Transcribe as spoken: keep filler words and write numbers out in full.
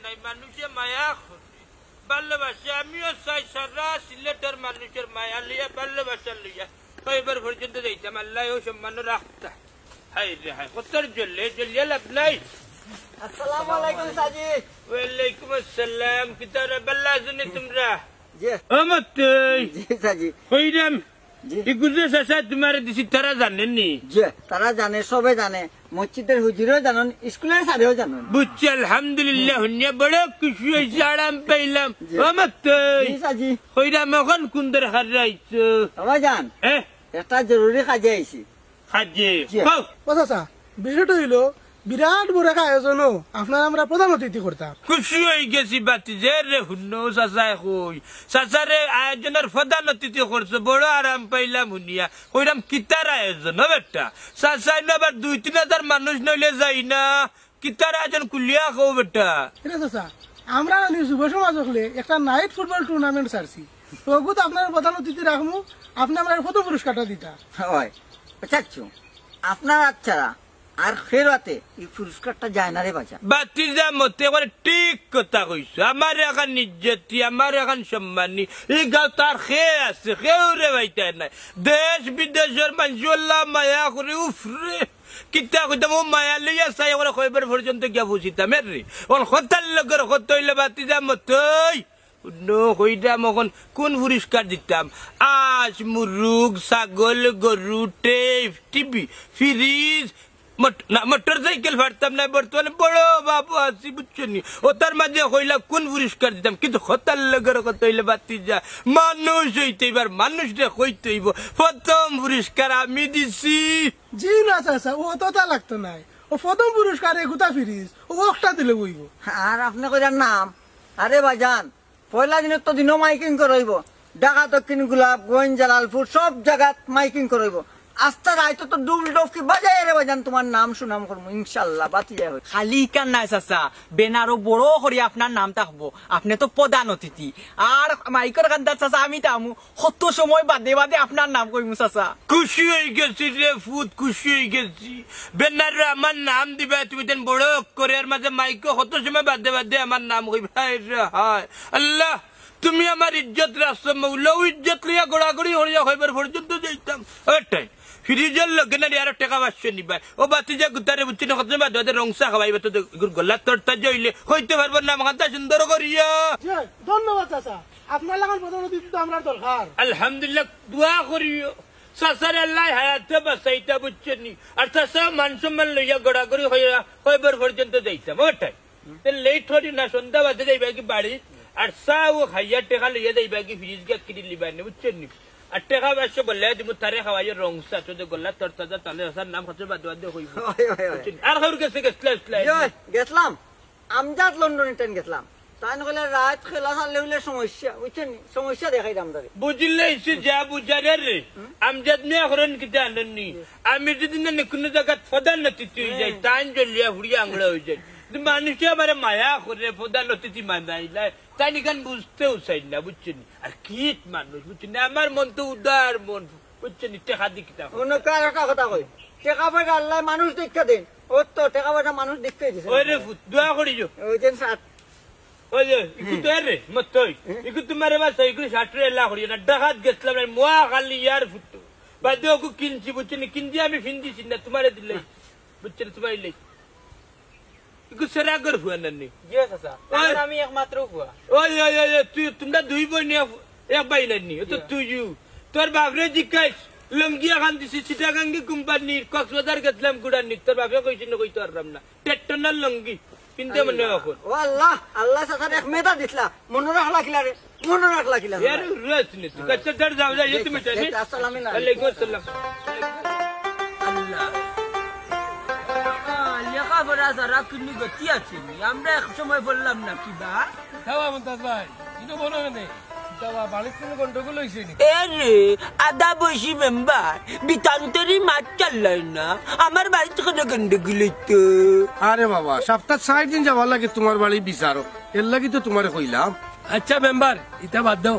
নাই, মানুষে মায়া করে, ভালোবাসে। আমিও চাই সারা সিলেটর মানুষর মায়া লইয়া, ভালোবাসা লইয়া কয়বার পর্যন্ত যাইতাম, আল্লাহ ও সম্মান রাখতা। হায় রে হায়, কত জ্বলে, জ্বলিয়া লাভ নাই। আসসালামু আলাইকুম চাচি। ওয়ালাইকুম আসসালাম, কিতা রে, ভালা আছো নি তোমরা? জি। ও মতই। জি চাচি। কইরাম, জি। ইগু যে চাচা তোমারে দিছি, তারা জানে নি? জি, তারা জানে, সবে জানে। মসজিদর হুজুরেও জানইন, স্কুলর স্যারেও জানইন। বুঝছি, আলহামদুলিল্লাহ, হুনিয়া বড় খুশি অইছি, আরাম পাইলাম। জি। ও মতই। জি চাচি। কইরাম, অখন কুন দরকার আইছো? বাবা জান, হ্যাঁ? একটা জরুরি কাজে আইছি। কাজে? জি। কও। ও চাচা, বিষয়টা অইলো, বিরাট বড় একটা আয়োজনও আপনারে আমরা প্রধান অতিথি করতাম। খুশি অইগেছি ভাতিজা রে, হুনো চাচায় কই। চাচারে আয়োজনর প্রধান অতিথি করছো, বড় আরাম পাইলাম হুনিয়া। কইরাম কিতার আয়োজন ও বেটা? চাচায় না আবার দুই তিন হাজার মানুষ নইলে যায় না। কিতার আয়োজন খুলিয়া কও বেটা। এরে চাচা, আমরা অনে যুব সমাজ অকলে একটা নাইট ফুটবল টুর্নামেন্ট ছাড়ছি। তো অগুত আপনারে প্রধান অতিথি রাখমু, আপনে আমরারে প্রথম পুরস্কারটা দিতা। অয়, চাচ্ছু, আপনার আত ছাড়া আর কেউর আতে ই পুরস্কারটা যায় না রে বাজান। ভাতিজা মতই একবারে ঠিক কথা কইছো। আমার অখান ইজ্জতি, আমার অখান সম্মানি, ই গাঁওত আর কে আছে, কেউরে পাইতায় নায়। দেশ বিদেশর মানষে অলা মায়া করে, উফরে। কিতা কইতাম, অউ মায়া লইয়া চাই, অখন কয়বার পর্যন্ত গিয়া পৌঁছিতাম, এরে। অখন কথার লগর কথা অইলো ভাতিজা মতই। হুনো, কইরাম অখন কুন পুরস্কার দিতাম? আঁশ, মুরুগ, ছাগল, গরু, টেপ, টিভি, ফ্রিজ, মট-, না, মোটরসাইকেল পারতাম না, বর্তমানে বড় বাবু আছি, বুঝছো নি? অতার মাঝে কইলা কুন পুরস্কার দিতাম, কিন্তু কথার লগর কথা অইলো ভাতিজা, মানুষ অইতে অইবার, মানুষরে কইতে অইবো, প্রথম পুরস্কার আমি দিছি। জি না চাচা, অততা লাগতো নায়। অউ প্রথম পুরস্কার এগুতা ফ্রিজ, অউ একটা দিলে অইবো। আর আপনে কইরা নাম, আরে বাজান, পয়লা দিনর তো দিনও মাইকিং করা অইবো। ঢাকা দক্ষিণ, গোলাপগঞ্জ, জালালপুর সব জাগাত মাইকিং করা অইবো। আস্তা রাইতো তো ডুল ডফকি বাজাইয়া রে বাজান তুমার নাম সুনাম করমু ইনশাআল্লাহ, ভাতিজা অই। খালি ইখান নায় চাচা, ব্যানারও বড় করি আপনার নাম থাকবো। আপনে তো প্রধান অতিথি। আর মাইকর কান্দাত চাচা আমি থাকমু। কত সময় বাদে বাদে আপনার নাম কইমু চাচা। খুশি অইগেছি রে ফুত, খুশি অইগেছি। ব্যানারো আমার নাম দিবায় তুমি, তেন বড় অক্ষরর মাঝে মাইকো কত সময় বাদে বাদে আমার নাম কইবায়। হায় রে হায়। আল্লাহ, তুমি আমার ইজ্জত রাখছো মৌলা, অউ ইজ্জত লইয়া গড়াগড়ি করিয়া কয়বার পর্যন্ত যাইতাম। ওটাই। ফ্রিজর লগে না আরো টেকা পাঁচশো নিবায়। ও ভাতিজা গুতারে বুঝছো নি, কত সময় বাদে বাদে রং চা খাওয়াইবা তো, গলা তরতাজা অইলে কইতে পারবো না, মাথা সুন্দর করিয়া। জি, ধন্যবাদ চাচা। আপনার লাখান প্রধান অতিথি তো আমরার দরকার। আলহামদুলিল্লাহ, দোয়া করিও। চাচারে আল্লায় হায়াতে বাঁচাইতা, বুঝছো নি? আর চাচা মান সম্মান লইয়া গড়াগড়ি কইয়া কয়বার পর্যন্ত যাইতাম, ওটাই। তে লেট করি না, সন্ধ্যা বাদে যাইবায় কি বাড়ি, আর চা ও খাইয়া টেকা লইয়া যাইবায় কি ফ্রিজ গিয়া কিনি লিবায় নি, বুঝছো নি? আর টেকা পাঁচশো বলে দিমু, তারে খাওয়াইও রং চা, তো যে গলা তরতাজা, তালে আসার নাম খাতে বাদে বাদে কইবো। অয়, অয়, অয়। বুঝছো নি? আর কারোর গেছে গেছলা, গেছলা? ইয়ে, গেছলাম। আমজাদ লন্ডনে ট্রেন গেছলাম। তাইন কইলা, "রাইত খেলা হারলে অইলে সমস্যা, বুঝছো নি? সমস্যা দেখাই দাম তারে।" বুঝিলে ইসে যা বুঝারে রে। হুম। আমজাদ মিয়া করেন কিতা জানইন নি? জি। আমি যদি না কুনু জাগাত প্রধান অতিথি অই যাই, হুম। তাইন জ্বলিয়া পুড়িয়া আংলা অই যায়। কিন্তু মানুষে আমারে মায়া করে, প্রধান অতিথি মানাইলায়। তাইন ইখান বুঝতেও চাইন না, বুঝছো নি? আর কিত মানুষ, বুঝছো নি? আমার মন তো উদার মন। বুঝছো নি? টেকা দি কিতা? অন্য কার একটা কথা কই। টেকা পয়সা আল্লায় মানুষ দেইক্কা দেইন। অউ তো টেকা পয়সা মানুষ দেইক্কা দিছে। ওই রে ফুত, দোয়া করিও। ওই যে সাত। ওই যে, ইগু তো এরে, মতই। হুম। ইগু তুমারে বাস, ইগু সাটরে এলা করিও না। ডাকাত গেছলাম না, মোয়া খালি ইয়ার ফুত। বাদে অগু কিনছি, বুঝছো নি? কিনছি আমি ফিন্দিছি না, তুমারে দিলাই। বুঝছো নি? তুমারে দিলাই। ইগু সেরাগর ফুয়া নানি? জি চাচা, ওই। আমি একমাত্র ফুয়া। ওই, ওই, ওই, ওই, তুই, তুমরা দুই বইন এক, এক ভাই নানি? ও তো জি। তুইও। তোর বাপরে জিকাইস, লুঙ্গি এখান দিছি চিটাগাঙ্গি কোম্পানির, কক্সবাজার গেছলাম গুড়ানিত। তোর বাপে কইছিল না, কইতে পারলাম না। টেট্টনার লুঙ্গি, পিনতে মনে অখন। ও আল্লাহ, আল্লায় চাচারে এক মেধা দিছলা, মনো রাখলা কিলা রে? মনো রাখলা কিলা? ইয়ার রস নে তুই। আচ্ছা, ধর যাও, যাও, ইয়ে তুমি চাই, নে? আসসালামু আলাইকুম। ওয়ালাইকুম আসসালাম। আল্লাহ। আ, লেখাপড়া ছাড়া কুনু গতি আছে নি? আমরা এক সময় পড়লাম না কিবা? দাও, মন্তাজ ভাই, ইনো বনো কেনে? দাও, বাড়িত কুনু গন্ডগোল অইছে নি? এ রে, আদা বয়সী মেম্বার, বিতান্তরি মাত চাল্লাই না। আমার বাড়িত কুনু গন্ডগোল অইতো? আরে বাবা, সপ্তাত চাইর দিন যাওয়ার লাগি তুমার বাড়ি বিচারো, এরলাগি তো তুমারে কইলাম। আচ্ছা মেম্বার, ইতা বাদ দেও।